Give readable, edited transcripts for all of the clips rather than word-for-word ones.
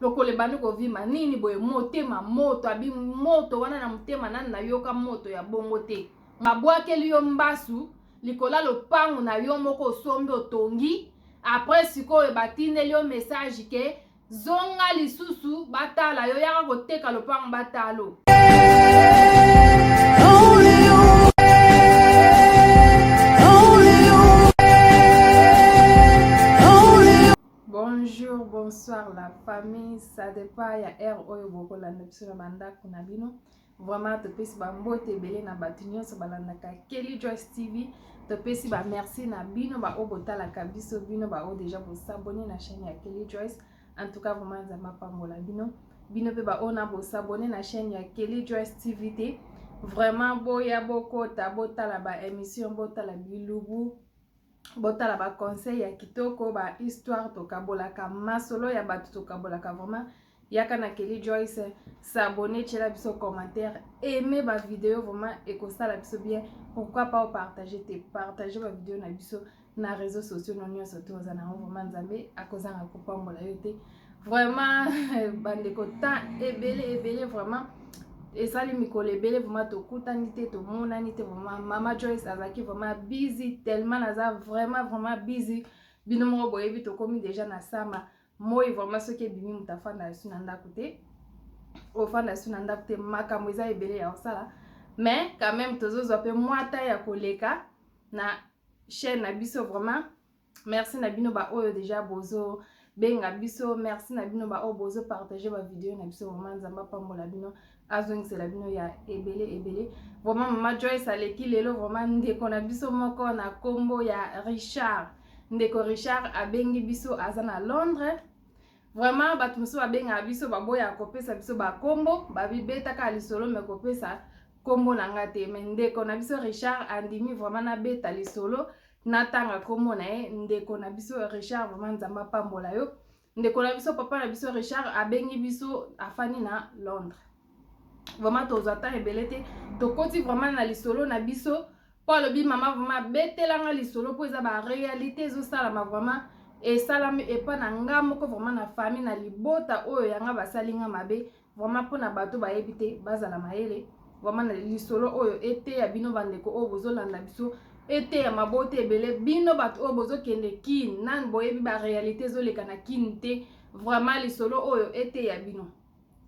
Lokolo ebandi kovimba nini boye, motema moto abi moto wana na motema nani nayoka moto ya bongo te. Babwakeli yo mbasu likolo ya lopango na yo moko osombi otongi, après sikoyo batindeli yo message ke zonga lisusu batala yo, yaka koteka lopango batalo. Bonjour, bonsoir la famille, ça dépend ya heure oyo bokolanda biso na bandako na bino. Vraiment topesi ba mbote ebele na bato nyonso balandaka Kelly Joyce TV. Topesi ba merci na bino ba oyo botalaka biso, bino ba oyo déjà bosabonner na chaîne ya Kelly Joyce. En tout cas vraiment Nzambe apambola bino. Bino pe ba oyo na bosabonner na chaîne ya Kelly Joyce TV te. Vraiment boya bokota botala ba émission, botala bilubu, botala ba conseil ya kitoko, ba histoire tokabolaka, masolo ya bato tokabolaka. Vraiment yaka na Kelly Joyce, s'abonner, tiela biso commentaire, aimer ba vidéo, vraiment ekosala biso bien. Pourquoi pas partager te, partager ba vidéo na biso na réseaux sociaux no nyonso to oza nango. Vraiment Nzambe akozanga kopambola yo te. Vraiment bandeko, temps ebele ebele, vraiment esali mikolo ebele vraiment tokutani te, tomonani te. Vraiment Mama Joyce azalaki vraiment busy, tellement naza vraiment vraiment busy. Bino moko boyebi, tokomi déjà na sama moi. Vraiment soki ebimi, moto afanda lisu na ndako te, ofanda lisu na ndako te, makambo eza ebele ya kosala. Mais quand même tozozwa mpe mwa ta ya koleka na chaîne na biso. Vraiment merci na bino baoyo déjà bozobenga biso, merci na bino baoyo bozopartage bavideo na biso. Vraiment Nzambe apambola bino, azongisela bino ya ebele ebele. Vraiment Mama Joyce aleki lelo. Vraiment ndeko na biso moko na nkombo ya Richard, ndeko Richard abengi biso, aza na Londres. Vraiment bato mosusu babengaka biso, baboyaka kopesa biso bakombo, babibetaka lisolo me kopesa nkombo na nga te. Me ndeko na biso Richard andimi vraiment nabeta lisolo, natanga nkombo na ye. Ndeko na biso Richard, vraiment Nzambe apambola yo. Ndeko na biso, papa na biso Richard abengi biso, afandi na Londres. Vraiment tozwa temps ebele te, tokoti vraiment na lisolo na biso, mpo alobi: "Mama, vraiment abetelanga lisolo, mpo eza baréalité ezosalama, vraiment esalami epa na nga moko, vraiment na famille, na libota oyo yanga basali nga mabe." Vraiment mpona bato bayebi te, bazala mayele. Vraiment na lisolo oyo eteya bino bandeko oyo bozolanda biso, eteya mabota ebele. Bino bato oyo bozokende Kine, nani boyebi baréalité ezoleka na Kine te. Vraiment lisolo oyo eteya bino,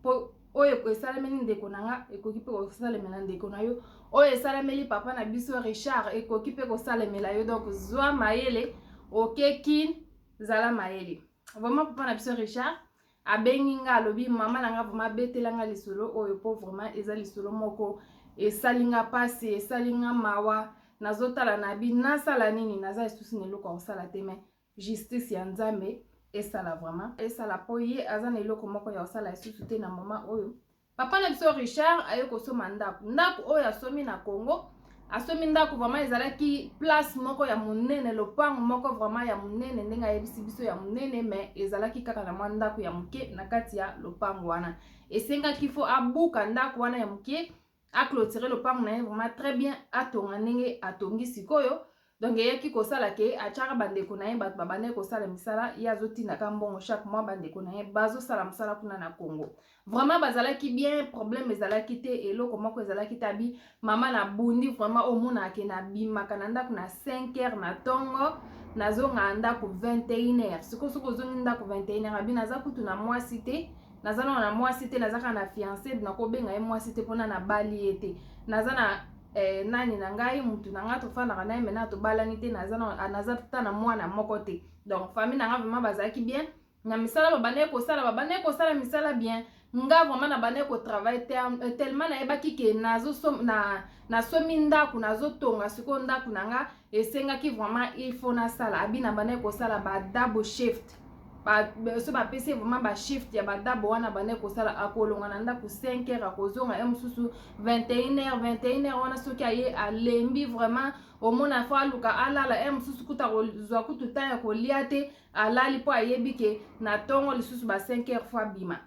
mpo oyo esalemeli ndeko na nga ekoki mpe kosalemela ndeko na yo, oyo esalemeli papa na biso Richard ekoki mpe kosalemela yo. Donc zwa mayele, oke Kine, zala mayele. Vraiment papa na biso Richard abengi nga, alobi: "Mama na nga, vraiment abetelanga lisolo oyo, mpo vraiment eza lisolo moko esali nga mpasi, esali nga mawa. Nazotala na bi nasala nini, naza lisusu na eloko ya kosala te, mais justice ya Nzambe esala, vraiment esala, mpo ye aza na eloko moko ya kosala lisusu te." Na moma oyo papa na biso Richard aye kosomba ndako, ndako oyo asomi na Congo, asomi ndako vraiment ezalaki place moko ya monene, lopango moko vraiment ya monene, ndenge ayebisi biso ya monene, mais ezalaki kaka na mwa ndako ya moke na kati ya lopango wana. Esengaki fo abuka ndako wana ya moke, aclôturer lopango na ye vraiment très bien, atonga ndenge atongi sikoyo. Donc eyaki kosala ke atiaka bandeko na ye, bato babandaki kosala misala, ye azotindaka mbongo chaque mois, bandeko na ye bazosala mosala kuna na Congo. Vraiment bazalaki bien, problème ezalaki te, eloko moko ezalaki te. Abi: "Mama, nabundi vraiment, omonaka ke nabimaka na ndako na 5 heures na ntongo, nazongaka ndako 21 heures. Sikoyo soki ozongi ndako 21 heures, abi naza kutu na mwasi te, naza nano na mwasi te, naza kaka na fiancé, nakobenga ye mwasi te mpona nabali ye te. Naza na nani na ngai, mutu na ngai, tofandaka na ye, mena tobalani te, naza ta na mwana moko te." Donc famille na nga vraiment bazalaki bien na misala babandaki kosala, babandaki kosala misala bien. Nga vraiment nabandaki kotravaille tellement nayebaki ke nasomi ndako, nazotonga sikoyo ndako na nga, esengaki vraiment il faut nasala. Abi nabandaki kosala ba double shift, so bapesi vraiment bashift ya badouble wana, bandaki kosala, akolonga na ndako 5 heures, akozonga ye mosusu 21 heures. 21 heures wana, soki aye alembi, vraiment omona fo aluka alala. Ye mosusu kuta kozwa kutu temps ya kolia te, alali, mpo ayebi ke na ntongo lisusu ba 5 heures fo abima.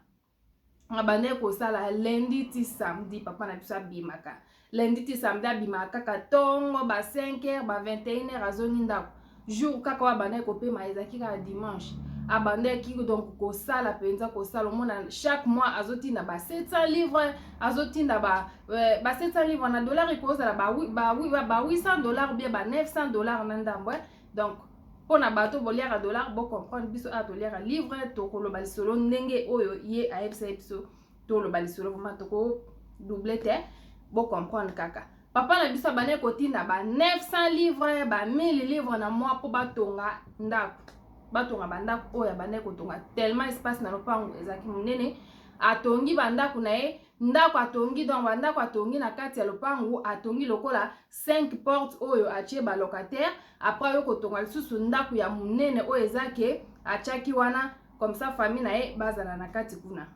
Abandaki kosala lundi ti samedi. Papa na biso abimaka lundi ti samedi, abimaka kaka ntongo ba 5 heures, ba 21 heures azongi ndako. Jour kaka oyo abandaki kopema ezalaki kaka dimanche. Abandaki donc kosala mpenza, kosala. Omona chaque mois azotinda ba 700 livre, azotinda ba 700 livre na dollar ekozala ba 800 $, bien ba 900 $ na ndambo. Donc mpona bato boliaka dollar, bocomprendre. Biso awa toliaka livre, tokoloba lisolo ndenge oyo ye ayebisa ye biso. Toloba lisolo vraiment, tokodouble te, bocomprendre kaka. Papa na biso abandaki kotinda ba 900 livre, ba 1000 livre na mois mpo batonga ndako, batonga bandako oyo abandaki kotonga. Tellement espace na lopango ezalaki monene, atongi bandako na ye. Ndako atongi, donc bandako atongi na kati ya lopango, atongi lokola 5 porte oyo atie balocataire. Après ayo kotonga lisusu ndako ya monene oyo eza ke atiaki wana comme ça famille na ye bazala na kati kuna.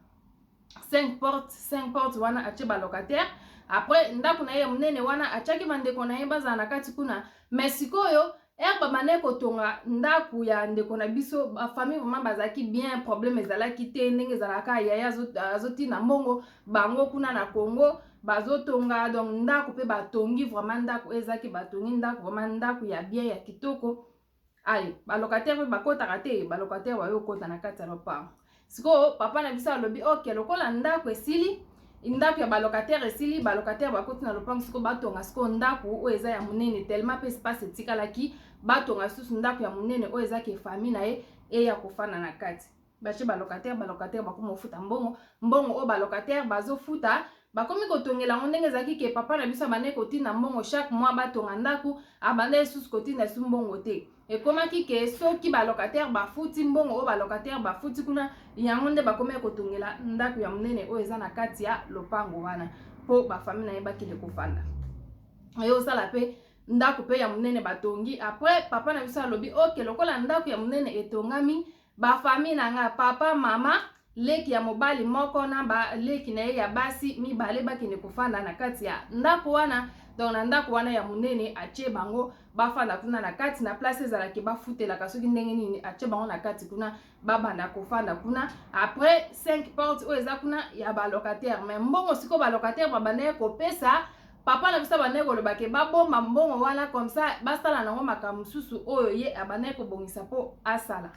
5 porte, 5 porte wana atie balocataire. Après ndako na ye ya monene wana, atiaki bandeko na ye bazala na kati kuna. Mais sikoyo ere babandaki kotonga ndako ya ndeko na biso, bafamille vraiment bazalaki bien, problème ezalaki te. Ndenge ezalaka, yaya azotinda mbongo, bango kuna na Congo bazotonga. Donc ndako mpe batongi vraiment, ndako ezalaki, batongi ndako vraiment, ndako ya bien, ya kitoko. Ale balocataire mpe bakɔtaka te, balocataire bayo okɔta na kati ya lopango. Sikoyo papa na biso alobi: "Ok, lokola ndako esili, ndako ya balocataire esili, balocataire bakoti na lopango, sikoyo batonga sikoyo ndako oyo eza ya monene." Tellement mpe espace etikalaki, batonga lisusu ndako ya monene oyo ezaki famille na ye eya kofanda na kati. Batie balocataire, balocataire bakomi kofuta mbongo. Mbongo oyo balocataire bazofuta, bakomi kotongela yango. Ndenge ezalaki ke papa na biso abandaki kotinda mbongo chaque mois batonga ndako, abanda lisusu kotinda lisusu mbongo te. Ekomaki ke soki balocataire bafuti mbongo oyo balocataire bafuti kuna, yango nde bakomi kotongela ndako ya monene oyo eza na kati ya lopango wana, mpo bafamille na ye bakende kofanda. Oyo osala mpe ndako mpe ya monene batongi. Après papa na biso alobi: "Ok, lokola ndako ya monene etongami, bafamille na nga, papa, mama, leki ya mobali moko na baleki na ye ya basi mibale, bakende kofanda na kati ya ndako wana." Donc na ndako wana ya monene, atie bango bafanda kuna na kati, na place ezalaki bafutelaka soki ndenge nini. Atie bango na kati kuna, babanda kofanda kuna. Après 5 porte oyo eza kuna ya balocataire, mais mbongo sikoyo balocataire babandaki kopesa papa na biso, abandaki koloba ke babomba mbongo wana, comme ça basala nango makambo mosusu oyo ye abandaki kobongisa mpo asala.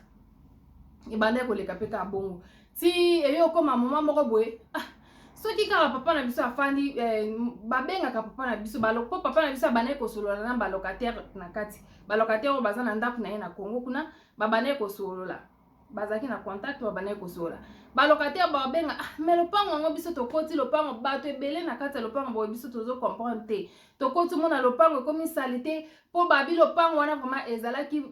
Ebandaki koleka mpe kaka bongo ti eyo okóma moma moko boye. Ah, soki kaka papa na biso afandi, babengaka papa na biso mpo papa na biso abandaki kosolola na balocataire na kati. Balocataire oyo baza na ndako na ye na Congo kuna, babandaki kosolola, bazalaki na contact, babandaki kosolola. Balocataire babenga: "Ah, mais lopango yango, biso tokoti lopango, bato ebele na kati ya lopango boye, biso tozocomprendre te. Tokoti, mona lopango ekomi sali te." Mpo babi lopango wana vraiment ezalaki,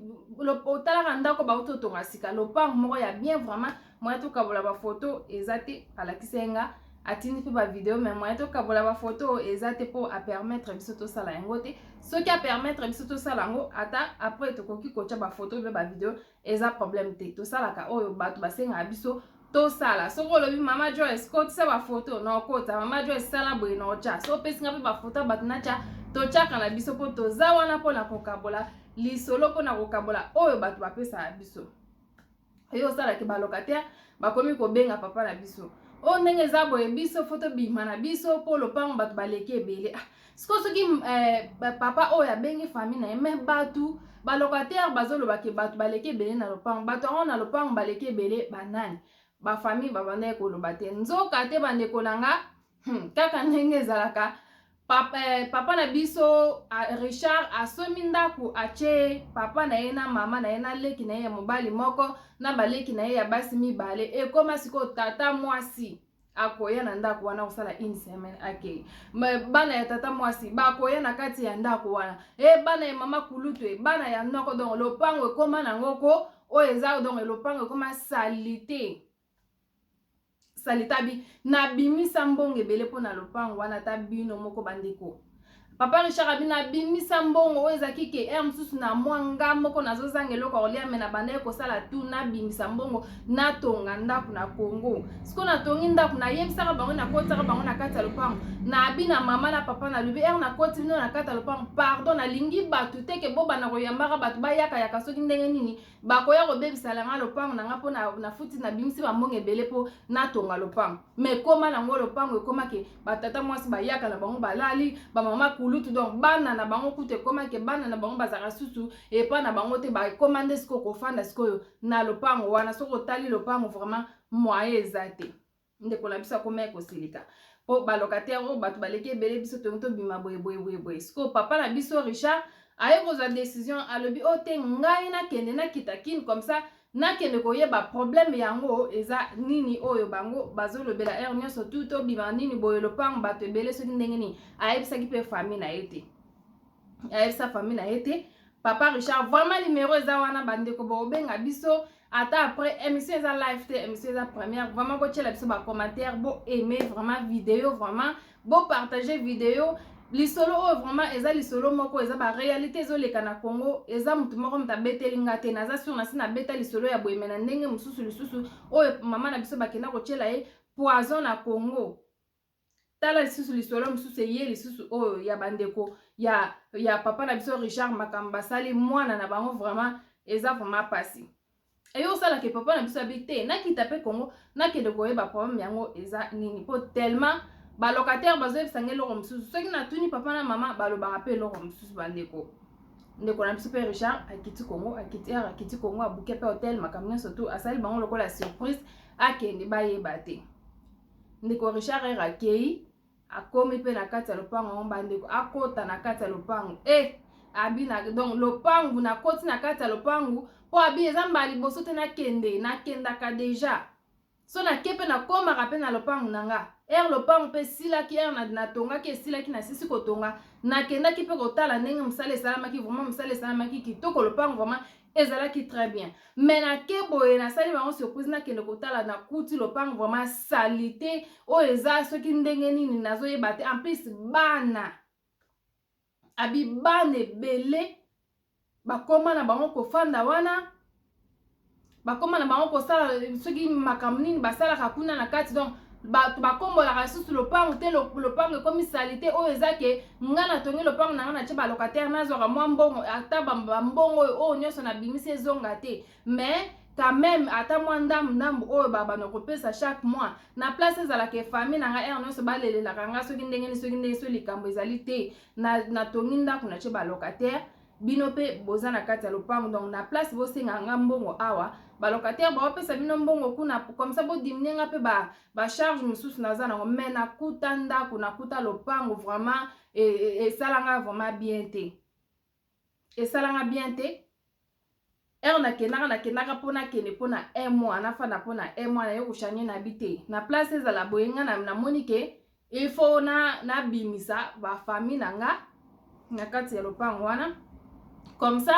otalaka ndako bauti otonga sika, lopango moko ya bien vraiment. Moyen tokabola bafoto eza te. Alakisi ye nga, atindi mpe bavideo, mais moyen tokabola bafoto eza te, mpo apermettre biso tosala yango te. Soki apermettre biso tosala yango, ata après tokoki kotya bafoto mpe bavideo, eza problème te. Tosalaka oyo bato basengaka biso tosala. Soki olobi: "Mama Joyce, kotisa bafoto," na okota. "Mama Joyce, sala boye," na otya. So opesinga mpe bafoto ya bato, natya. Totyaka na biso mpo toza wana mpona kokabola lisolo, mpona kokabola oyo bato bapesaka biso. Oyo osalaki, balocataire bakomi kobenga papa na biso: "Oyo ndenge eza boye, biso faut tobima na biso mpo lopango bato baleki ebele." Ah, sikoyo soki papa oyo abengi famille na ye, mais bato balocataire bazolobaki bato baleki ebele na lopango. Bato yango na lopango baleki ebele banani? Bafamille babandaki koloba te. Nzoka te, bandeko na nga, kaka ndenge ezalaka, papa na biso Richard asombi ndako, atie papa na ye na mama na ye na leki na ye ya mobali moko na baleki na ye ya basi mibale. Ekóma sikoyo tata mwasi akoya na ndako wana kosala une semaine, akei. Bana ya tata mwasi bakoya na kati ya ndako wana, e bana ya mama kulutu, e bana ya noko. Donc lopango ekóma nango ko oyo eza, donc lopango ekóma saleté, saleté. Abi: "Nabimisa mbongo ebele mpo na lopango wana." Ata bino moko, bandeko, papa Richard abi: "Nabimisa mbongo oyo ezalaki ke heure mosusu na mwa nga moko nazozanga eloko ya kolia, mais na bandaki kosala tu, nabimisa mbongo, natonga ndako na Congo. Sikoyo natongi ndako, nayebisaka bango, nakotisaka bango na kati ya lopango. Nabi na mama na papa, nalobi: 'Heure nakoti bino na kati ya lopango, pardon, nalingi bato te ke bobanda koyambaka bato bayakayaka soki ndenge nini, bakoya kobebisala nga lopango na nga, mpo nafuti, nabimisi bambongo ebele mpo natonga lopango. Mais ekóma nango lopango ekomaki, batata mwasi bayaka na bango, balali, bamama kulutu." bakulutu. Donc bana na bango kutu ekomaki, bana na bango bazalaka susu epa na bango te, bakoma nde sikoyo kofanda sikoyo na lopango wana. Soki otali lopango, vraiment moyen eza te. Ndeko na biso akomaki kosilika mpo balocataire oyo bato baleki ebele, biso tongi tobima boye boye boye boye. Sikoyo papa na biso Richard aye kozwa décision, alobi oyo te, ngai nakende, nakita Kine, comme ça nakende koyeba problème yango eza nini oyo bango bazolobela heure nyonso tu tobima nini boye, lopango bato ebele, soki ndenge nini. Ayebisaki mpe famille na ye te, ayebisa famille na ye te. Papa Richard, vraiment numéro eza wana, bandeko bokobenga biso ata après émission. Eza live te, émission eza première. Vraiment botiela biso bacommentaire, bo aimer vraiment vidéo, vraiment bopartage vidéo. Lisolo oyo vraiment eza lisolo moko, eza baréalité ezoleka na Congo. Eza motu moko moto abeteli nga te, naza sur na si nabeta lisolo ya boyeme na ndenge mosusu lisusu oyo mama na biso bakenda kotiela ye poison na Congo. Tala lisusu lisolo mosusu eye lisusu oyo ya bandeko ya papa na biso Richard, makambo basali mwana na bango, vraiment eza vraiment pasi. Eyo osalaka papa na biso abi te, nakita mpe Congo, nakende koyeba problème yango eza nini, mpo tellement balocataire bazoyebisanga eloko mosusu, soki natuni papa na mama, balobaka mpe eloko mosusu. Bandeko, ndeko na biso mpe Richard akiti Congo, akiti r akiti Congo, abuke mpe hotel, makambo nyonso tu asali bango lokola surprise, akende bayeba te. Ndeko Richard r akei, akomi mpe na kati ya lopango yango. Bandeko, akota na kati ya lopango e abi na donc lopangu, nakoti na kati ya lopangu mpo abi eza mbala liboso te nakende, nakendaka déjà. So nake mpe nakomaka mpe na lopangu na nga ere, lopangu mpe esilaki ere natongaki, esilaki, nasisi kotonga. Nakendaki mpe kotala ndenge mosala esalamaki. Vraiment mosala esalamaki kitoko, lopangu vraiment ezalaki très bien. Mais nake boye, nasali bango surprise, nakende kotala, nakuti lopangu vraiment saleté oyo eza soki ndenge nini, nazoyeba te. En plus bana, abi bana ebele bakóma na bango kofanda wana, bakóma na bango kosala soki makambo nini basalaka kuna na kati. Donc bato bakombolaka lisusu lopango te, lopango ekomi saleté. Oyo eza ke nga natongi lopango na nga, natie balocataire, nazwaka mwa mbongo, ata bambongo oyo oyo nyonso nabimisi ezonga te, mais quand même ata mwa ndambu ndambu oyo babanda kopesa chaque mois, na place ezalaka efamille na nga heure nyonso balelelaka nga soki ndenge nini, soki ndenge, soki likambo ezali te. Natongi ndako, natie balocataire, bino mpe boza na kati ya lopango. Donc na place bosenga nga mbongo awa, balocataire baopesa bino mbongo kuna, comme ça bodiminuer nga mpe bacharge mosusu naza nango. Mais nakuta ndako, nakuta lopango vraiment esalanga vraiment bien te, esalanga bien te. Heure nakendaka, nakendaka mpo nakende mpo na un mois, nafanda mpo na un mois, naye kochanger na bi te. Na place ezala boye, nga namoni ke il faut nabimisa bafamille na nga na kati ya lopango wana, comme ça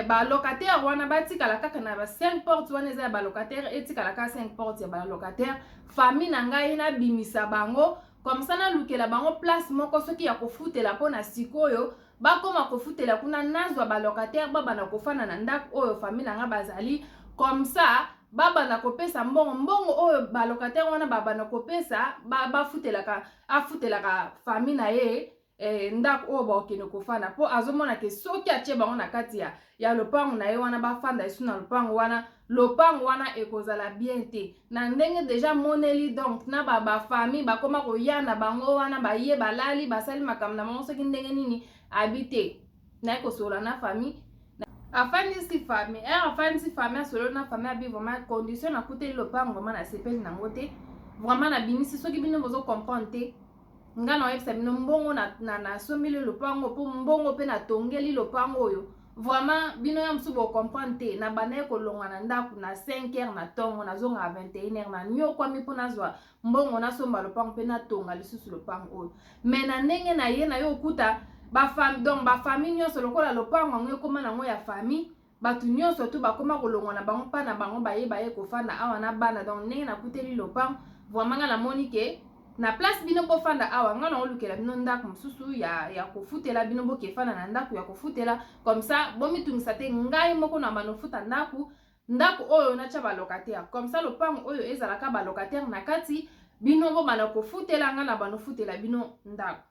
balocataire wana batikala kaka na ba 5 porte wana eza ya balocataire, etikala kaka 5 porte ya balocataire. Famille na ngai nabimisa bango, comme ça nalukela bango place moko soki ya kofutela, mpo na sikoyo bakóma kofutela kuna, nazwa balocataire babanda kofanda na ndako oyo famille na nga bazali, comme ça babanda kopesa mbongo. Mbongo oyo balocataire wana babanda kopesa, bafutelaka, afutelaka famille na ye ndako oyo bakokende kofanda, mpo azomona ke soki atie bango na kati ya lopango na ye wana, bafanda esu na lopango wana, lopango wana ekozala bien te na ndenge déjà moneli. Donc na bafamille bakóma koya na bango wana, baye, balali, basali makambo na bango soki ndenge nini. Abi te, naye kosolola na famille, afandisi famille ere, afandisi famille, asololi na famille, abi vraiment condition nakuteli lopango, vraiment nasepeli nango te, vraiment nabimisi. Soki bino bozocomprendre te, nga na oyebisa bino mbongo nasombeli lopango, mpo mbongo mpe natongeli lopango oyo, vraiment bino ya mosusu bocomprendre te. Na banda ye kolongwa na ndako na 5 heures na ntongo, nazonga 21 heures, nanyokwami mpo nazwa mbongo nasomba lopango mpe natonga lisusu lopango oyo. Mais na ndenge na ye na yo okuta donc bafamille nyonso, lokola lopango yango ekóma nango ya famille, bato nyonso tu bakóma kolongwa na bango mpa na bango, baye baye kofanda awa na bana. Donc ndenge nakuteli lopango, vraiment nga namoni ke na place bino bofanda awa, nga na olukela bino ndako mosusu ya kofutela, bino bokefanda na ndako ya kofutela, comme ça bomitungisa te. Ngai moko na banofuta ndako, ndako oyo natya balocataire, comme ça lopango oyo ezalaka balocataire na kati, bino bobanda kofutela, nga na banofutela bino ndako.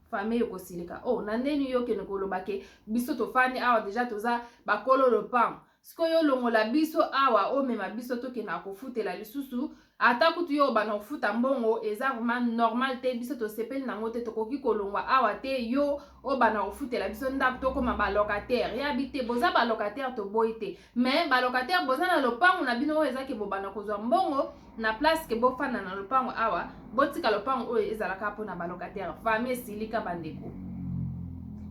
Famille ekosilika: "Oh, na ndeni yo okende koloba ke biso tofandi awa déjà, toza bakolo lopango?" Sikoyo olongola biso awa, omema biso tokenda kofutela lisusu. Ata kutu yo obanda kofuta mbongo, eza vraiment normal te. Biso tosepeli nango te. Tokoki kolongwa awa te, yo obanda kofutela biso ndako, tokóma balocataire. Yabi te, boza balocataire, toboyi te, mais balocataire boza na lopango na bino oyo ezaki bobanda kozwa mbongo na place ke bofanda na lopango awa. Botika lopango oyo ezalaka mpona balocataire. Famille esilika, bandeko,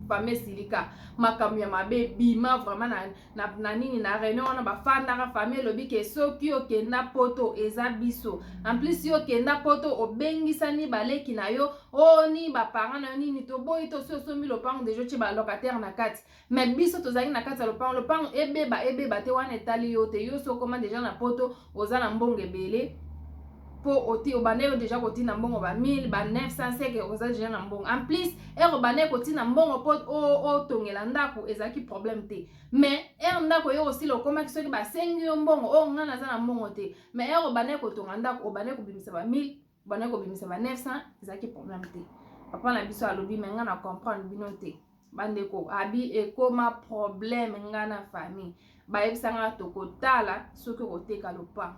famille esilika. Makambo ya mabe bima vraiment na nini na réunion wana bafandaka. Famille elobi ke soki okenda Poto, eza biso. En plus, yo okenda Poto, obengisani baleki na yo o ni baparent na yo nini, toboyi. To si osombi lopango déjà, otie balocataire na kati, mais biso tozalaki na kati ya lopango. Lopango ebeba, ebeba te, wana etali yo te. Yo so okoma déjà na Poto, oza na mbongo ebele, mpo oti obanda yo déjà kotinda mbongo ba 1000, ba 900, seke oza déjà na mbongo. En plus, heure obanda kotinda mbongo mpo otongela ndako, ezalaki problème te. Mais heure ndako oyo osila, okomaki, soki basengi yo mbongo, oyo ngai naza na mbongo te. Mais heure obanda kotonga ndako, obanda kobimisa ba 1000, obanda kobimisa ba 900, ezalaki problème te. Papa na biso alobi: "Me ngai na comprendre bino te, bandeko." Abi ekoma problème. Ngai na famille bayebisanga tokotala soki okoteka lopango.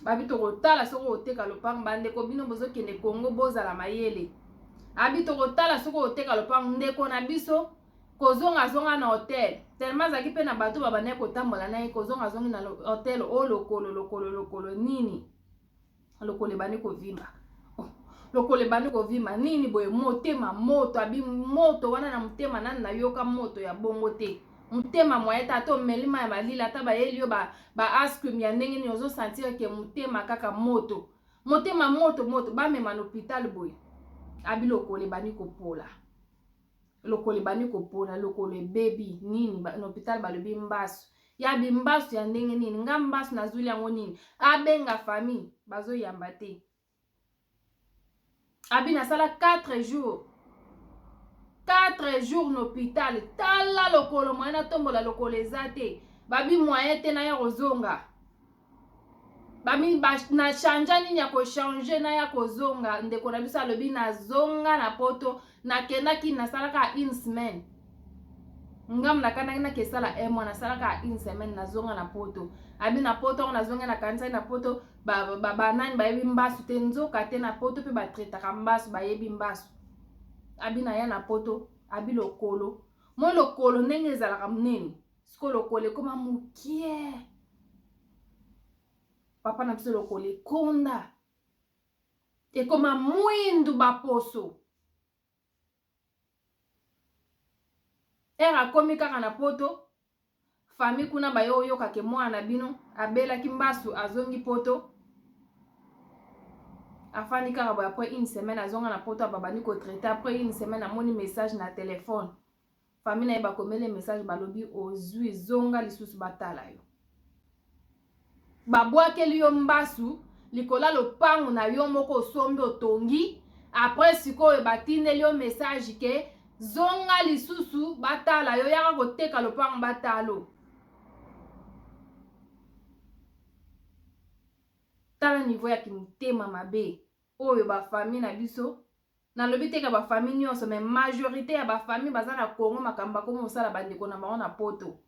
Babi tokotala soki okoteka lopango. Bandeko, bino bozokende Kongo, bozala mayele. Abi tokotala soki okoteka lopango. Ndeko na biso kozongazonga na hotel, tellement azalaki mpe na bato babandaki kotambola na ye, kozongazongi na hotel oyo, lokolo, lokolo, lokolo nini, lokolo ebandi kovimba. Oh, lokolo ebandi kovimba nini boye, motema moto. Abi moto wana na motema, nani nayoka moto ya bongo te. Motema moye te. Ata omeli mai ya malili, ata bayeli yo ba ice cream ya ndenge nini, ozosentir ke motema kaka moto, motema moto moto. Bamema na hôpital boye. Abi lokolo ebandi kopola, lokolo ebandi kopola, lokolo ebebi nini. Na hôpital balobi mbasu. Yabi mbasu ya ndenge nini? Nga mbasu nazwili yango nini? Abenga famille, bazoyamba te. Abi nasala 4 jours, 4 jours na hôpital. Tala lokolo, moyen natombola lokolo eza te. Babi moyen te, naya kozonga. Bami na changer nini ya kochanger, naya kozonga. Ndeko na biso alobi nazonga na Poto, nakendaki, nasalaka une semaine. Ngamu nakandaki nakesala un mois, nasalaka une semaine, nazonga na Poto. Abi na Poto yango nazonga, nakanisaki na Poto banani bayebi mbasu te, nzoka te, na Poto mpe batraitaka mbasu, bayebi mbasu. Abi naya na Poto, abi lokolo mo, lokolo ndenge ezalaka monene, sikoyo lokolo ekóma mokie. Papa na biso, lokolo ekonda, ekóma mwindu, baposo. Heure akomi kaka na Poto, famille kuna baye oyokake mwana na bino abelaki mbasu, azongi Poto, afandi kaka boye. Après une semaine azonga na Poto, babandi kotraiter. Après une semaine, amoni message na telefone. Famille na ye bakomeli message, balobi ozwi, zonga lisusu batala yo. Babwakeli yo mbasu likolo ya lopango na yo moko osombi, otongi. Après sikoyo batindeli yo message ke zonga lisusu batala yo, yaka koteka lopango, batalo. Tala niveau ya kimotema mabe oyo bafamille na biso. Nalobi te ka bafamille nyonso, mais majorité ya bafamille baza na Congo, makambo bakomi kosala bandeko na bango na Poto.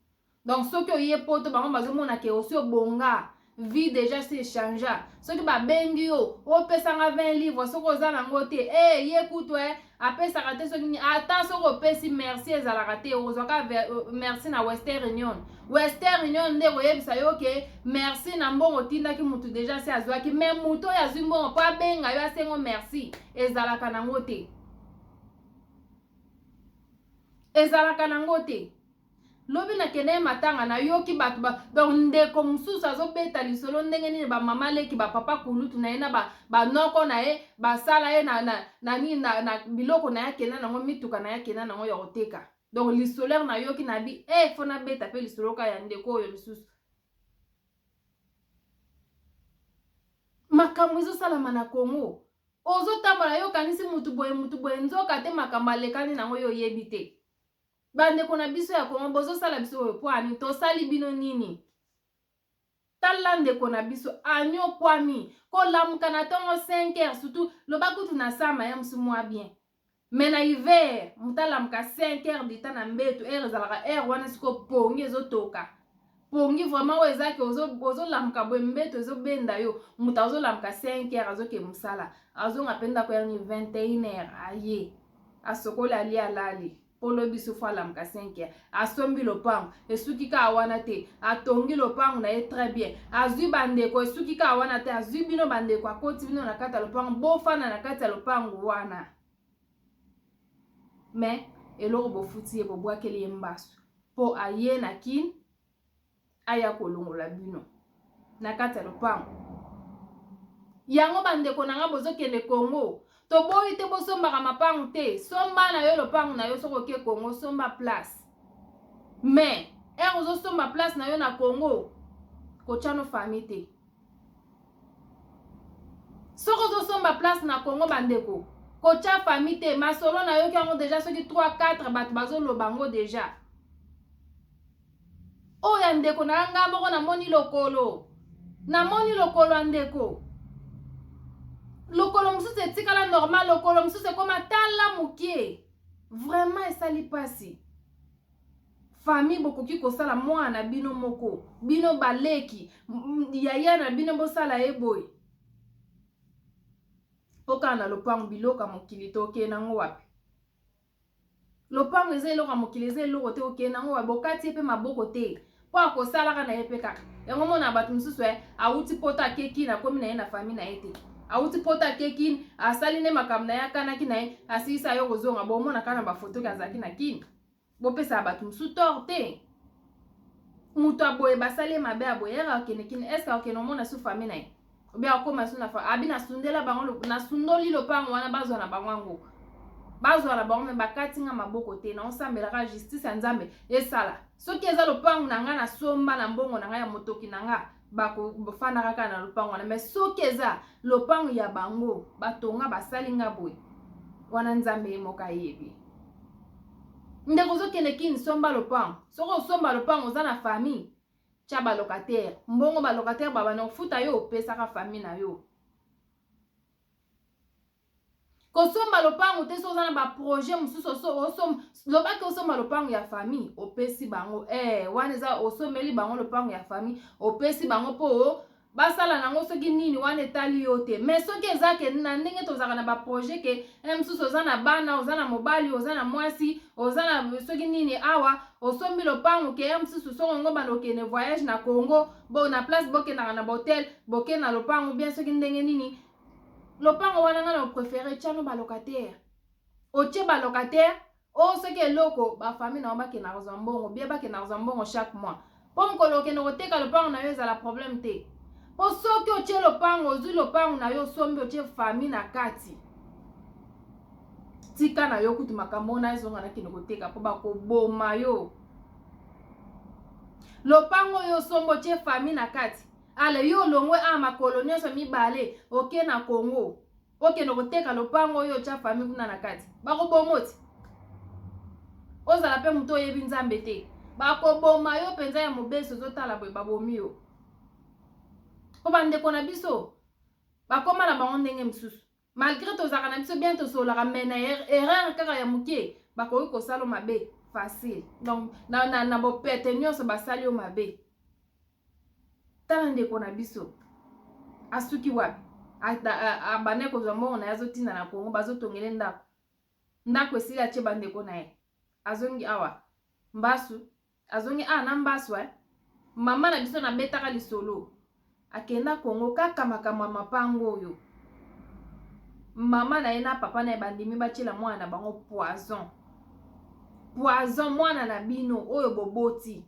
Donc soki oye Poto, bango bazomona ke osi obonga, vie déjà si échange. Soki babengi yo, opesanga 20 livres, soki oza nango te, e ye kutu e apesaka te. Soki ata soki opesi, merci ezalaka te. Okozwaka merci na Western Union. Western Union nde koyebisa yo ke merci na mbongo otindaki. Mutu déjà si azwaki, mais mutu oyo azwi mbongo mpo abenga yo asengo merci, ezalaka nango te, ezalaka nango te. Lobi nakende ye matanga, nayoki bato ba, donc ndeko mosusu azobeta lisolo ndenge nini bamama leki, bapapa kulutu na ye na banoko na ye basala ye na nini na biloko na ye akenda nango, mituka na ye akenda nango ya koteka. Donc lisolo heure nayoki, nabi e fo nabeta mpe lisolo ka ya ndeko oyo lisusu. Makambo ezosalama na Kongo, ozotambola, yo okanisi mutu boye, mutu boye, nzoka te makambo alekani nango, yo oyebi te. Bandeko na biso ya Kongo, bozosala biso oyo po ani? Tosali bino nini? Tala ndeko na biso anyokwami kolamuka na ntongo 5 heures, surtout loba kutu na sama ya mosu mwa bien, mais na hiver moto alamuka 5 heures du temps na mbeto, heure ezalaka heure wana sikoyo pongi ezotoka. Pongi vraiment oyo eza ke ozolamuka boye mbeto ezobenda yo. Moto azolamuka 5 heures azoke mosala, azonga mpe ndako yani 21 heures, aye asokoli, alie, alali, mpo lobi sufu alamuka 5 heures. Asombi lopango, esuki kaka wana te, atongi lopango na ye très bien, azwi bandeko, esuki kaka wana te, azwi bino bandeko, akoti bino na kati ya lopango, bofanda na kati ya lopango wana. Mais eloko bofuti ye, bobwakeli ye mbasu mpo aye na Kini aya kolongola bino na kati ya lopango yango. Bandeko na nga bozokende Kongo, toboyi te bosombaka mapango te. Somba na yo lopango na yo. Soki oke Kongo, somba place. Mais heure ozosomba place na yo na Kongo, kotya no famille te. Soki ozosomba place na Kongo, bandeko, kotya famille te. Masolo nayoki yango déjà, soki 3 4 bato bazoloba yango déjà. Oyo ya ndeko na nga moko, namoni lokolo, namoni lokolo ya ndeko, lokolo mosusu etikala normal, lokolo mosusu ekoma tala mokie. Vraiment esali mpasi. Famille, bokoki kosala mwana na bino moko, bino baleki, yaya na bino, bosala ye boye mpo kaka na lopango? Biloko ya mokili, tokende nango wapi? Lopango eza eloko ya mokili, eza eloko te. Okende nango wapi? Bokati ye mpe maboko te mpo akosalaka na ye mpe kaka yango. Mona bato mosusu awuti poto, akeki na akomi na ye na famille na ye te. Awuti poto, akeki, asali nde makambo na ye, akanaki na ye, asilisa yo kozonga. Bomona kaka na bafoto ke azalaki na Kini. Bopesaka bato mosusu tort te. Moto aboye, basali ye mabe, aboye ere akende Kini, est-ce akokende omona su famille na ye? Obe akóma su na abi nasundela bango, nasundoli lopango wana, bazwa na bango yango, bazwa na bango. Mais bakati nga maboko te. Naosambelaka justice ya Nzambe esala. Soki eza lopango na ngai, nasomba na mbongo na ngai ya motoki na nga, bakofandaka kaka na lopango wana. Mais soki eza lopango ya bango batonga, basali nga boye wana, Nzambe ye moko ayebi. Ndeko ozokende Kini, somba lopango. Soki osomba lopango, oza na famille, tia balocataire. Mbongo balocataire babanda kofuta yo, opesaka famille na yo. Kosomba lopango te soki oza na baprojet mosusu. Lobaki osomba lopango ya famille, opesi bango. Wana eza osombeli bango lopango ya famille, opesi bango mpo basala nango soki nini, wana etali yo te. Mais soki eza ke na ndenge tozalaka na baprojet ke mosusu oza na bana, oza na mobali, oza na mwasi, oza na soki nini awa, osombi lopango ke mosusu soki ongo banda okende voyage na Congo, bo na place bokendaka na bahotel, bokende na lopango bien, soki ndenge nini lopango wana, nga na préféré tiano balocataire. Otie balocataire oyo, soki eloko, bafamille na yo bakendaka kozwa mbongo bien, bakendaka kozwa mbongo chaque mois, mpo mokolo okende koteka lopango na yo ezala problème te. Mpo soki otie lopango, ozwi lopango na yo, osombi, otie famille na kati, tika na yo kutu makambo wana ezonga, nakende koteka, mpo bakoboma yo. Lopango oyo osombi, otie famille na kati, ale yo olongwe a makolo nyonso mibale, oke na Congo, okende koteka lopango oyo otya famille kuna na kati, bakoboma oti. Ozala mpe moto oyebi Nzambe te, bakoboma yo mpenza ya mobeso. Ozotala boye, babomi yo. Mpo bandeko na biso bakóma na bango ndenge mosusu. Malgré tozalaka na biso bien, tosololaka, mais na erreur kaka ya moke, bakoki kosala mabe facile. Donc na bopete nyonso basali yo mabe. Tala ndeko na biso asuki wapi? Abandaki kozwa mbongo na ye, azotinda na Kongo, bazotongele ndako. Ndako esili, atie bandeko na ye, azongi awa mbasu, azongi awa na mbasu. Mama na biso nabetaka lisolo, akenda Kongo kaka makambo ya mapango oyo. Mama na ye na papa na ye bandimi batiela mwana na bango poison. Poison, mwana na bino oyo boboti,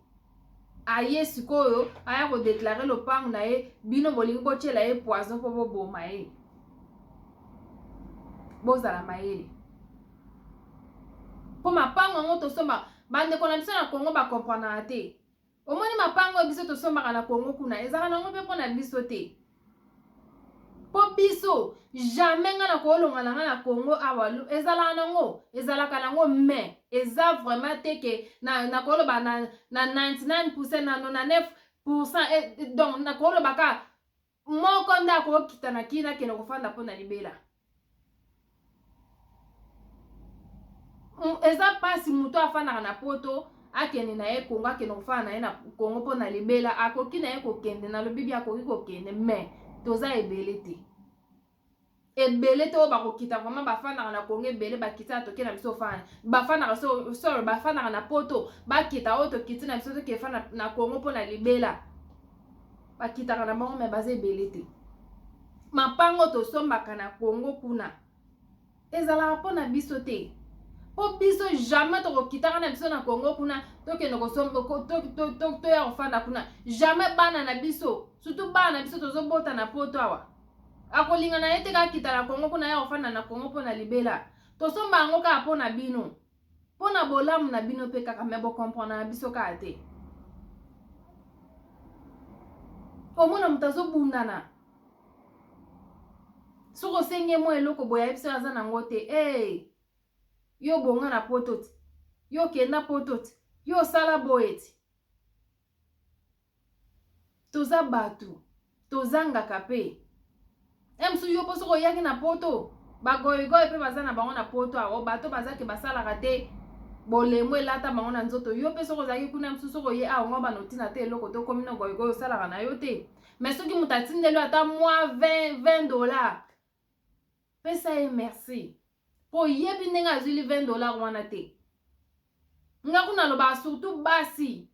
aye sikoyo aya kodéclarer lopango na ye, bino bolingi botiela ye poison mpo boboma ye. Bozala mayele, mpo mapango yango tosomba, bandeko na biso na Kongo bakomprenaka te. Omoni mapango oyo biso tosombaka na Kongo kuna, ezalaka nango mpe mpo na biso te, mpo biso jamais nga na koolonga na nga na Kongo awa. Ezalaka nango, ezalaka nango, mais eza vraiment te ke nakoloba na 99, na 99, donc nakoloba ka moko nde akokita na Kini, akende kofanda mpo na libela. Eza mpasi. Moto afandaka na Poto. akende na ye Kongo, akende kofanda na ye na Kongo mpo na libela. Akoki na ye kokende, nalobi bi akoki kokende, mais toza ebele te, ebele te oyo bakokita. Vraiment, bafandaka na Kongo ebele, bakita, toke na biso ofanda, bafandaka solo, bafandaka na Poto, bakita. Oyo tokiti na biso, toke fanda na Kongo mpo na libela, bakitaka na bango, mais baza ebele te. Mapango tosombaka na Kongo kuna ezalaka mpo na biso te, mpo biso jamais tokokitaka na biso na Kongo kuna, tokende toya kofanda kuna, jamais. Bana na biso, surtout bana na biso tozobota na Poto awa, akolinga na ye te kakita na Kongo kuna, ya kofanda na Kongo mpo na libela. Tosomba yango kaka mpo na bino, mpo na bolamu na bino mpe kaka, mais bocomprendre na biso kaka te. Omona moto azobundana, soki osengi ye mwa eloko boye, ayebi soki aza nango te. Hey, yo bonga na Poto ti, yo okenda Poto ti, yo osala boye ti. Toza bato, tozangaka mpe e mosusu. Yo mpo soki oyaki na Poto, bagoyigoyi mpe baza na bango na Poto awo, bato bazaki basalaka te, bolembo elata bango na nzoto. Yo mpe soki ozalaki kuna, mosusu soki oye awa, ngo bana otina te eloko te, okomi na goyigoyi, osalaka na yo te. Mais soki moto atindeli yo ata mwa 20 dollar, pesa ye merci, mpo oyebi ndenge azwili 20 dollar wana te. Nga kuna alobaka, surtout basi,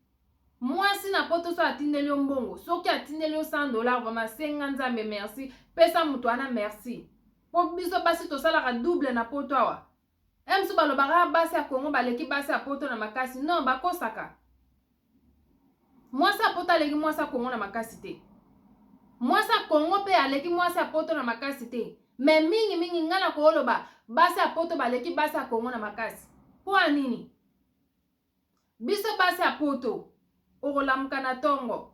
mwasi na Poto, so atindeli yo mbongo, soki atindeli yo 100 dollar, vraiment senga Nzambe merci, pesa moto wana merci, mpo biso basi tosalaka double na Poto awa. E mosusu balobaka basi ya Kongo baleki basi ya Poto na makasi. Non, bakosaka. Mwasi ya Poto aleki mwasi ya Kongo na makasi te, mwasi ya Kongo mpe aleki mwasi ya Poto na makasi te. Mais mingimingi, ngai na kooloba basi ya Poto baleki basi ya Kongo na makasi. Mpo ya nini? Biso basi ya Poto, okolamuka na ntongo,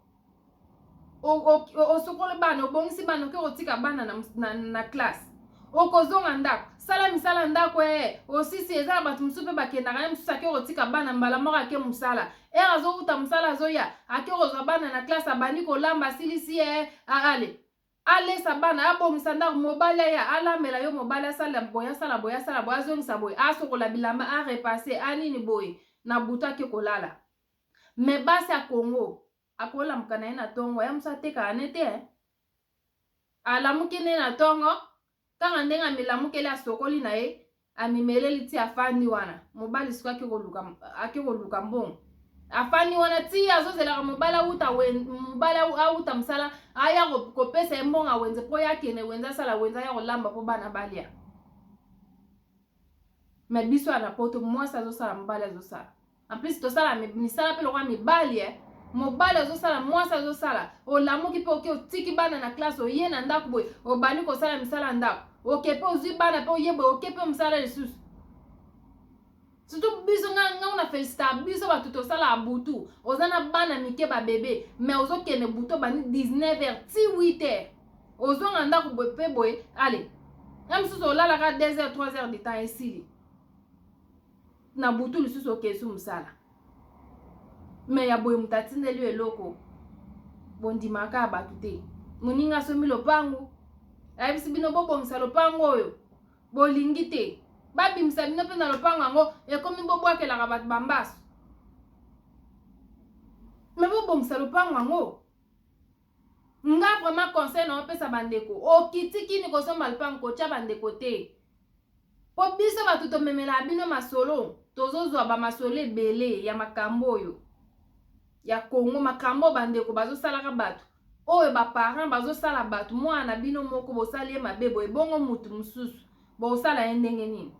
osokoli bana, obongisi bana, oke kotika bana na classe, okozonga ndako, sala misala ndako. E osisi, eza na bato mosusu mpe bakendaka ye mosusu, ake kotika bana mbala moko, ake mosala. Ere azowuta mosala, azoya, ake kozwa bana na classe, abandi kolamba, asilisi ye, ale alesa bana, abongisa ndako, mobali aya, alambela yo, mobali asala boye, asala boye, asala boye, azongisa boye, asokola bilamba, arepasser, anini boye, na butu ake kolala. Mais basi ya Kongo, akolamuka na ye na ntongo ya mosu, atekaka ne te, alamuki nde na ntongo kaka ndenge amilamukeli, asokoli na ye, amimeleli ti, afandi wana. Mobali siko ake koluka mbongo, afandi wana ti azozelaka mobali awuta, mobali awuta mosala, aya kopesa ye mbongo awenze, mpo ye akende wenze, asala wenze, aya kolamba mpo bana balia. Mais biso ya na Poto, mwasi azosala, mobali azosala. En plus tosala misala mpe lokola mibali. E mobali azosala, mwasi azosala. Olamuki mpe oke, otiki bana na classe, oye na ndako boye, obandi kosala misala ya ndako, oke mpe ozwi bana mpe oye boye, oke mpe mosala lisusu. Surtout biso, nga nga na féliciter biso bato tosalaka butu. Oza na bana mike, babebe, mais ozokende butu, obandi 19 heures ti 8 heures, ozonga ndako boye mpe boye, ale nga mosusu olalaka 2 heures, 3 heures de temps, esili. Na butu lisusu okesi mosala. Mais ya boye, moto atindeli yo eloko, bondimaka ya bato te. Moninga asombi lopango, ayebisi bino bobongisa lopango oyo, bolingi te. Babimisa bino mpe na lopango yango, ekomi bobwakelaka bato bambaso. Mais bobongisa lopango yango. Nga vraiment, conseil na opesa bandeko, okiti kini kosomba lopango, kotya bandeko te, mpo biso bato tomemelaka bino masolo, tozozwa bamasolo ebele ya makambo oyo ya Kongo, makambo oyo bandeko bazosalaka bato oyo, baparent bazosala bato. Mwana na bino moko bosali ye mabe boye, bongo mutu mosusu bosala ye ndenge nini?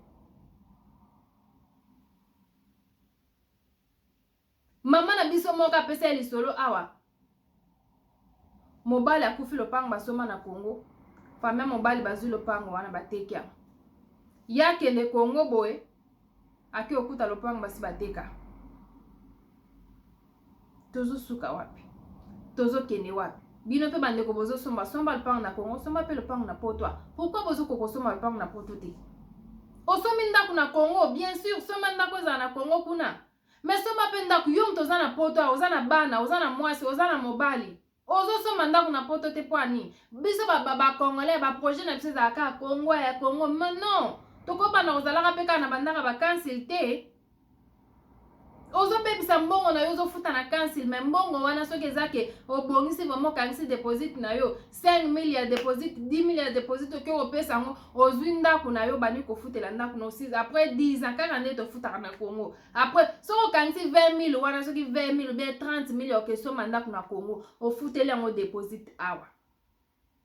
Mama na biso moko apesa ye lisolo awa. Mobali akufi, lopango basomba na Kongo, famille mobali bazwi lopango wana, bateki yango. Ye akende Kongo boye, ake okuta lopango basi bateka. Tozosuka wapi? Tozokende wapi? Bino mpe bandeko bozosomba somba lopango na Kongo, somba mpe lopango na Poto. Pourquoi bozokoka kosomba lopango na Poto te? Osombi ndako na Kongo, bien sûr, somba ndako ezala na Kongo kuna, mais somba mpe ndako. Yo moto oza na Poto, oza na bana, oza na mwasi, oza na mobali, ozosomba ndako na Poto te, mpo ani? Biso bacongolais, baprojet na biso ezalaka kaka Kongo ya Kongo. Mais non, tokobanda kozalaka mpe kaka na bandaka bakansile te. Ozobebisa mbongo na yo, ozofuta na council, mais mbongo wana soki eza ke obongisi vraiment, okangisi deposit na yo, 5000 ya deposit, 10000 ya deposit, oke kopesa yango, ozwi ndako na yo, bandi kofutela ndako na osisi après 10 ans, kaka nde tofutaka na Congo. Après soki okangisi 20000 wana, soki 20000 ou bien 30000, okesomba ndako na Congo, ofuteli yango deposit awa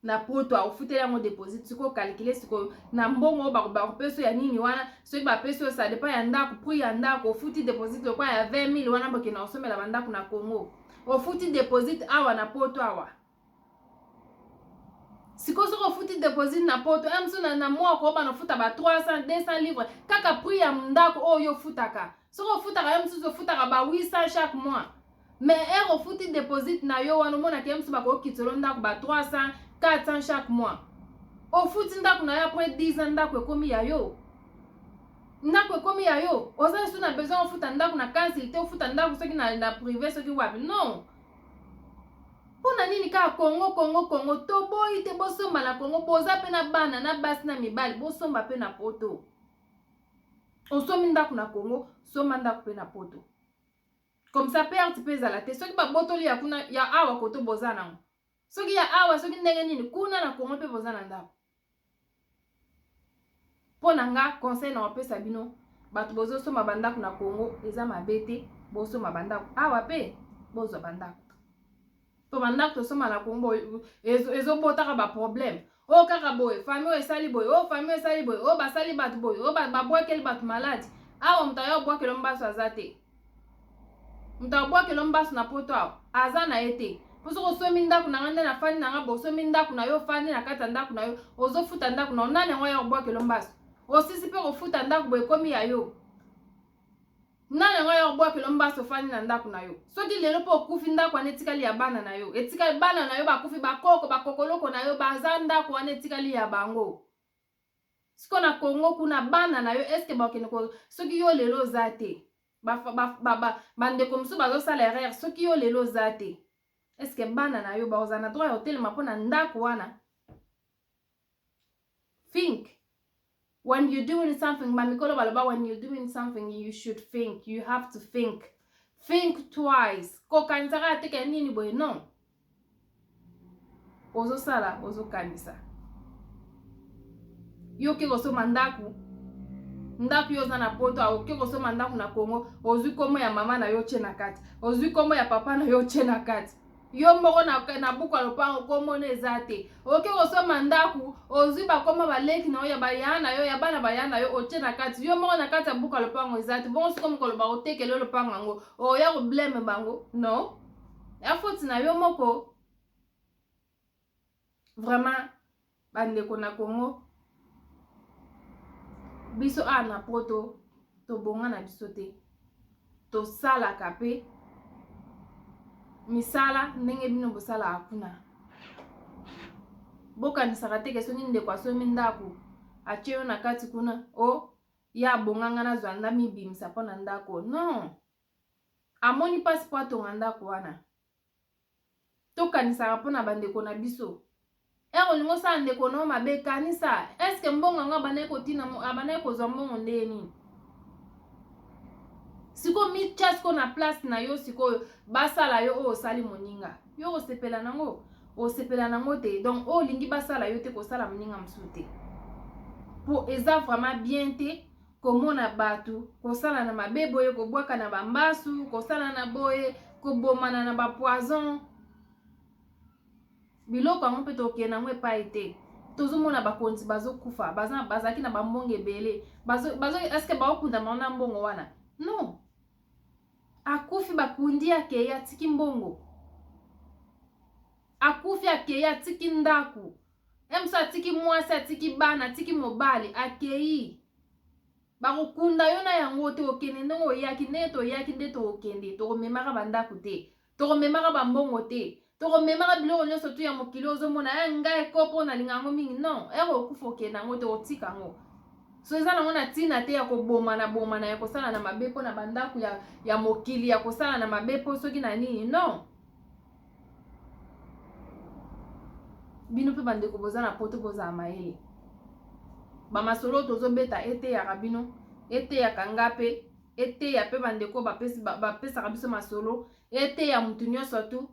na Poto, ofuteli yango deposit. Sikoyo calcule sikoyo na mbongo oyo bakopesa ya nini wana. Soki bapesi oyo, ça dépend ya ndako, prix ya ndako. Ofuti deposit lokwa ya 20 000 wana, bokenda kosomela bandako na Congo, ofuti deposit awa na Poto awa. Sikoyo soki ofuti deposit na Poto mosusu na mwa koyeba ofuta ba 300, 200 livre, kaka prix ya ndako oyo ofutaka. Soki ofutaka ye mosusu, ofutaka ba 800 chaque mois, mais heure ofuti deposit na yo wana, omonaka ye mosusu bakokitela ndako ba 300, 400 chaque mois. Ofuti ndako na yo, après 10 ans ndako ekomi ya yo, ndako ekomi ya yo. Oza lisusu na besoin ofuta ndako na council te, ofuta ndako soki na privé, soki wapi, non. Mpo na nini kaka Kongo, Kongo, Kongo? Toboyi te bosomba na Kongo. Boza mpe na bana, na basi na mibali, bosomba mpe na Poto. Osombi ndako na Kongo, somba ndako mpe na Poto, comme ça perte mpe ezala te. Soki babotoli ya kuna, ya awa koto boza nango, soki ya awa, soki ndenge nini, kuna na Kongo mpe boza na ndako. Mpo na nga, conseil na kopesa bino bato bozosomba bandako na Kongo, eza mabe te. Bosomba bandako awa mpe, bozwa bandako, mpo bandako tosomba na Kongo ezobotaka baproblème oyo kaka boye, famille oyo esali boye, oyo famille oyo esali boye, oyo basali bato boye, oyo babwakeli bato maladi. Awa moto aya obwakela mbaso aza te. Moto abwakela mbaso na Poto awa aza na ye te. Mpo soki osombi ndako na nga nde nafandi na nga, bosombi ndako na yo, ofandi na kati ya ndako na yo, ozofuta ndako na yo, nani yango aya kobwakela mbaso? Osisi mpe kofuta ndako boye, ekomi ya yo, nani yango aya kobwakela mbaso? Ofandi na ndako na yo, soki lelo mpo okufi, ndako wana etikali ya bana na yo, etikali bana na yo bakufi, bakoko, bakokoloko na yo baza, ndako wana etikali ya bango. Siko na Kongo kuna, bana na yo eske bakende? Soki yo lelo oza te, bandeko mosusu bazosala erreur. Soki yo lelo oza te, est-ce bana na yo bakozala na droit ya kotelema mpo na ndako wana? Think when you're doing something. Bamikolo baloba, when you're doing something, you should think, you have to think, think twice. Kokanisaka teke nini boye, non. Ozosala, ozokanisa. Yo oke kosomba ndako, ndako yo oza na Poto, oke kosomba ndako na Congo, ozwi nkombo ya mama na yo, tie na kati, ozwi nkombo ya papa na yo, tie na kati. Yo moko na buku ya lopango nkombo no eza te. Oke kosomba ndako, ozwi bakombo baleki na yo, ya baya na yo, ya bana baya na yo, otie na kati. Yo moko na kati ya buku ya lopango eza te. Bongo siko mokolo bakotekela lopango yango, oya koblâmer bango? Non, ya faute na yo moko. Vraiment, bandeko na Congo, biso awa na Poto tobonga na biso te. Tosalaka mpe misala ndenge bino bosalaka kuna. Bokanisaka te ke soki ndeko asombi ndako, atie yo na kati kuna, o ye abonganga, nazwa nda mibimisa mpo na ndako. Non, amoni mpasi mpo atonga ndako wana. Tokanisaka mpona bandeko na biso. Heure olingi osala ndeko na yo mabe, kanisa: est-ce mbongo yango abandaki kotina, abandaki kozwa mbongo ndenge nini? Sikoyo mitya sikoyo na place na yo. Sikoyo basala yo oyo osali moninga, yo kosepela nango? Osepela nango te. Donc oyo olingi basala yo te, kosala moninga mosusu te, po eza vraiment bien te komona bato kosala na mabe boye, kobwaka na bambasu, kosala na boye, kobomana na bapoison. Biloko yango mpe tokende yango epai te. Tozomona bakonzi bazokufa, bazalaki na bambongo ebele. Est-ce baokunda bango na mbongo wana? Non. Akufi, bakundi, akei, atiki mbongo. Akufi, akei, atiki ndako ye mosu, atiki mwasi, atiki bana, atiki mobali, akei. Bakokunda yo na yango te. Okende ndenge oyaki, ndenge toyaki nde tokokende. Tokomemaka bandako te, tokomemaka bambongo te, tokomemaka biloko nyonso tu ya mokili. Ozomona ya ngai ekopo, nalinga yango mingi? Non, heure okufa, okende yango te, otika yango. So eza nango na ntina te ya kobomana bomana, ya kosala na mabe mpo na bandako ya mokili, ya kosala na mabe mpo soki na nini. Non, bino mpe bandeko boza na Poto, bozala mayele. Bamasolo tozobeta eteyaka bino, eteyaka nga mpe. Eteya mpe bandeko bapesaka biso masolo, eteya mutu nyonso tu.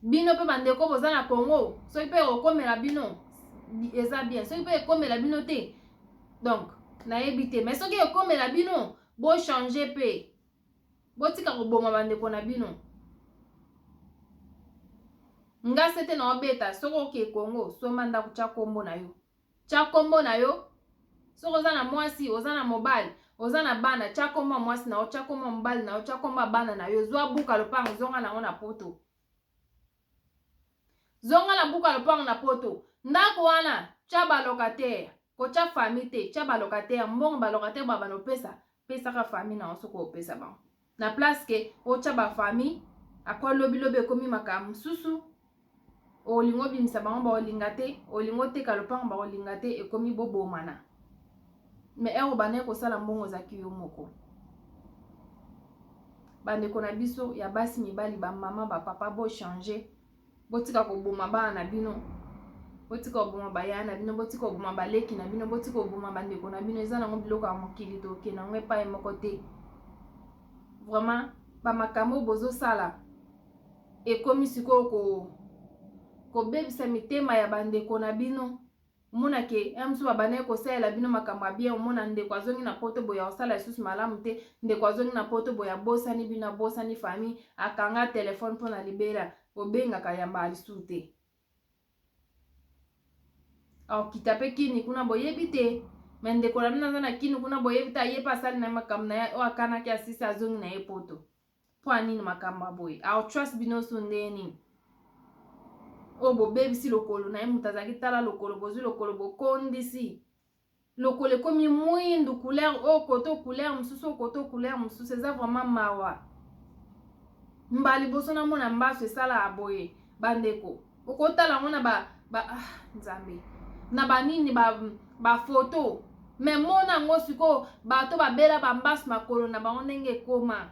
Bino mpe bandeko boza na Congo, soki mpe ekokomela bino eza bien, soki mpe ekomela bino te, donc nayebi te, mais soki ekomela bino, bochange mpe, botika koboma bandeko na bino. Nga se te na obeta, soki oke Congo, somba ndako, tya kombo na yo, tya kombo na yo. Soki oza na mwasi, oza na mobali, oza na bana, tya kombo ya mwasi na yo, tya kombo ya mobali na yo, tya kombo ya bana na yo. Zwa buka lopango, zonga nango na Poto, zonga na buka lopango na Poto. Ndako wana, tya balocataire, kotya famille te, tya balocataire. Mbongo balocataire babana opesa, pesaka famille na yo. Soki opesa bango na place ke otya bafamille, après lobilobi ekomi makambo mosusu. Olingi obimisa bango, baolinga te. Olingi oteka lopango, baolinga te. Ekomi bobomana. Mais ere obandaki kosala mbongo, ozalaki yo moko. Bandeko na biso ya basi, mibali, bamama, bapapa, bochange, botika koboma bana na bino, botika koboma bayaya na bino, botika koboma baleki na bino, botika koboma bandeko na bino. Eza nango biloko ya mokili, tokende yango epai moko te. Vraiment, bamakambo oyo bozosala ekomi sikoyo kobebisa mitema ya bandeko na bino. Omona ke ya mosusu babandaki kosalela bino makambo ya bien, omona ndeko azongi na Poto boye, akosala lisusu malamu te. Ndeko azongi na Poto boye, abosani bino, abosani famille, akanga telefone mpona libela, obengaka yambaka lisusu te. Akokita mpe Kini kuna, boyebi te, me ndeko na bino aza na Kini kuna, boyebi te, aye mpe asali na ye makambo na ye oyo akanaki, asisi, azongi na ye Poto. Mpo anini makambo ya boye? Aotrust bino so ndenge nini? Oyo bobebisi lokolo na ye, moto azalaki, tala lokolo, bozwi lokolo, bokondisi lokolo, ekomi mwindu, couleur oyo koto, couleur mosusu oyo koto, couleur mosusu. Eza vraiment mawa. Mbala liboso namona mbaso esalaka boye. Bandeko, okotala yango na ba ah, Nzambe, na banini, bafoto ba me mona yango sikoyo, bato babela bambaso, makolo na bango ndenge ekoma,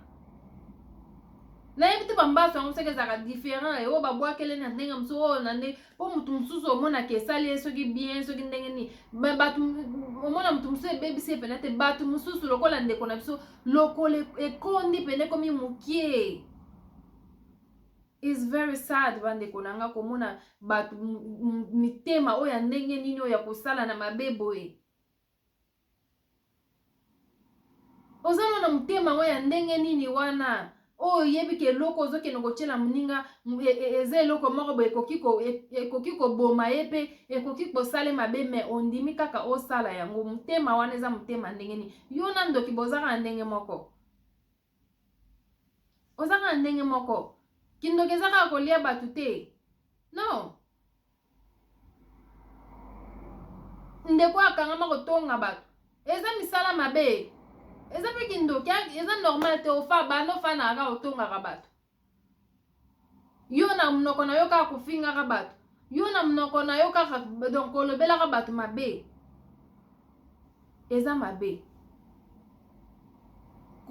nayebi te. Bambaso yango soki ezalaka différent, oyo babwakele na ndenge mosusu, oyo na ndenge, mpo motu mosusu omonaka esali ye soki bien, soki ndenge nini. Me bato omona, motu mosusu ebebisi ye pene te. Bato mosusu lokola ndeko na biso, lokolo ekondi pene, ekomi mokie. Is very sad, bandeko na nga, komona bato mitema oyo ya ndenge nini, oyo ya kosala na mabe boye. Oza na motema oyo ya ndenge nini wana, oyo oyebi ke eloko ozokende kotiela moninga eza eloko moko boye ekoki koboma ye mpe ekoki kosala mabe, me ondimi kaka osala yango? Motema wana eza motema ndenge nini? Yo na ndoki bozaka na ndenge moko, oza kaka ndenge moko. Kindoki eza kaka kolia bato te, non. Ndeko akangama kotonga bato, eza misala mabe, eza mpe kindoki, eza normal te. Ofa banda ofanaka kaka otongaka bato, yo na monoko na yo kaka kofingaka bato, yo na monoko na yo kaka donc kolobelaka bato mabe, eza mabe.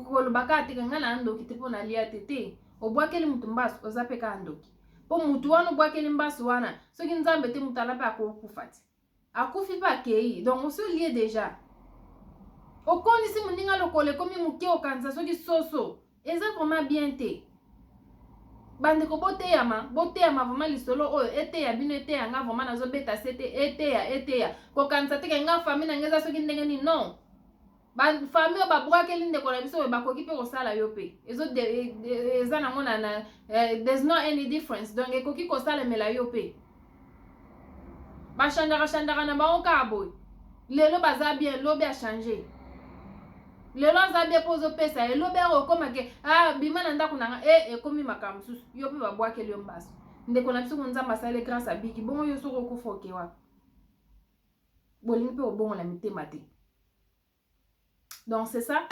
Koloba kaka teke ngai na ndoki te mpo nalia te te. Obwakeli motu mbasu, oza mpe kaka ndoki, mpo motu wana obwakeli mbasu wana, soki Nzambe te, moto ala mpe akokufa te, akufi mpe akei. Donc osi olie déjà, okondisi moninga lokolo, ekomi moke, okanisa soki soso. Eza vraiment bien te. Bandeko, boteyama, boteyama vraiment. Lisolo oyo eteya bino, eteya nga vraiment. Nazobeta se te, eteya, eteya. Kokanisa teke nga famille na nga eza soki ndenge nini, non. Bafamille oyo babwakeli ndeko na biso oyo, bakoki mpe kosala yo mpe. Eza nango na there's no any difference. Donc ekoki kosalemela yo mpe. Bachangeaka changeaka na bango kaka boye. Lelo baza bien, lobi achange. Lelo aza bien mpo ozopesa ye, lobi ako okóma ke ah, bima na ndako na nga e, ekomi makambo mosusu. Yo mpe babwakeli yo mbaso. Ndeko na biso ko Nzambe asali grâce, abiki. Bongo yo soki okufa, oke wapi? Bolingi mpe kobongola mitema te. Donc c'est ça.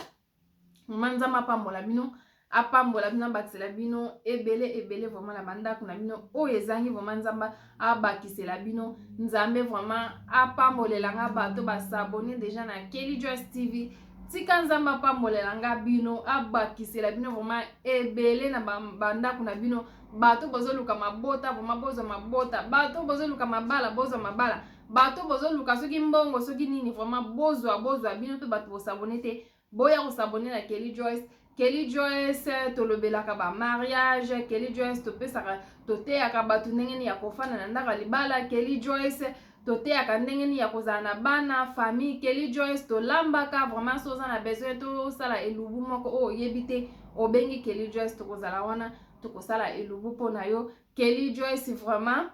Mama, Nzambe apambola bino, apambola bino, abakisela bino ebele ebele vraiment na bandako na bino oyo ezangi. Vraiment, Nzambe abakisela bino. Nzambe vraiment apambolelanga bato bas'abonner déjà na Kelly Joyce TV. Tika Nzambe apambolela nga bino, abakisela bino vraiment ebele na bandako na bino. Bato bozoluka mabota, vraiment bozwa mabota. Bato bozoluka mabala, bozwa mabala. Bato bozoluka soki mbongo, soki nini, vraiment bozwa, bozwa. Bino mpe bato bos'abonner te. Boya kosabone na Kelly Joyce. Kelly Joyce, tolobelaka ba mariage. Kelly Joyce, topesaka, toteyaka bato ndenge nini ya kofanda na ndako ya libala. Kelly Joyce, toteyaka ndenge nini ya kozala na bana, famille. Kelly Joyce, tolambaka. Vraiment, so oza na besoin tosala elubu moko oyo oyebi te, obengi Kelly Joyce, tokozala wana, tokosala elubu mpo na yo. Kelly Joyce, vraiment,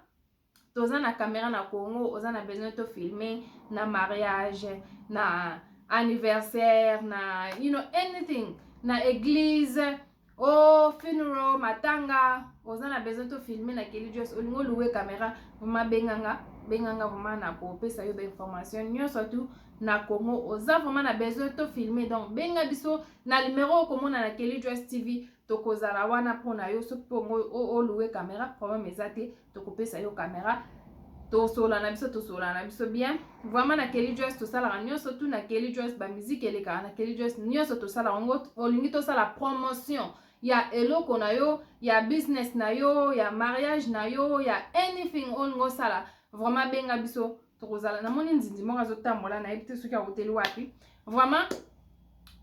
toza na caméra na Congo. Oza na besoin tofilme na mariage, na anniversaire, na anything, na église, o funeral, matanga, oza na besoin tofilme na Kelly Joyce, olingi olouer caméra, vraiment, benganga, benganga. Vraiment, na kopesa yo bainformation nyonso tu. Na Congo, oza vraiment na besoin tofilme, donc benga biso na numéro okomona na Kelly Joyce TV. Tokozala wana mpona yo. Soki mpongo olouer caméra, problème eza te, tokopesa yo caméra, tosola na biso, tosola na biso bien. Vraiment, na Kelly Joyce tosalaka nyonso tu. Na Kelly Joyce, bamusique elekaka na Kelly Joyce, nyonso tosalaka yango. Olingi tosala promotion ya eloko na yo, ya business na yo, ya mariage na yo, ya anything olingi osala, vraiment, benga biso, tokozala. Namoni nzinzi moko azotambola, nayebi te soki akoteli wapi. Vraiment,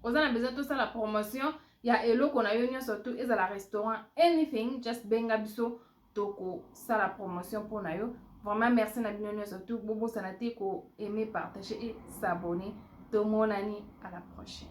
oza na besoin tosala promotion ya eloko na yo nyonso tu, ezala restaurant, anything, just benga biso, tokosala promotion mpona yo. Vraiment, merci na bino nyonso tu. Bobosana te koaimer, partager et s'abonner. Tomonani à la prochaine.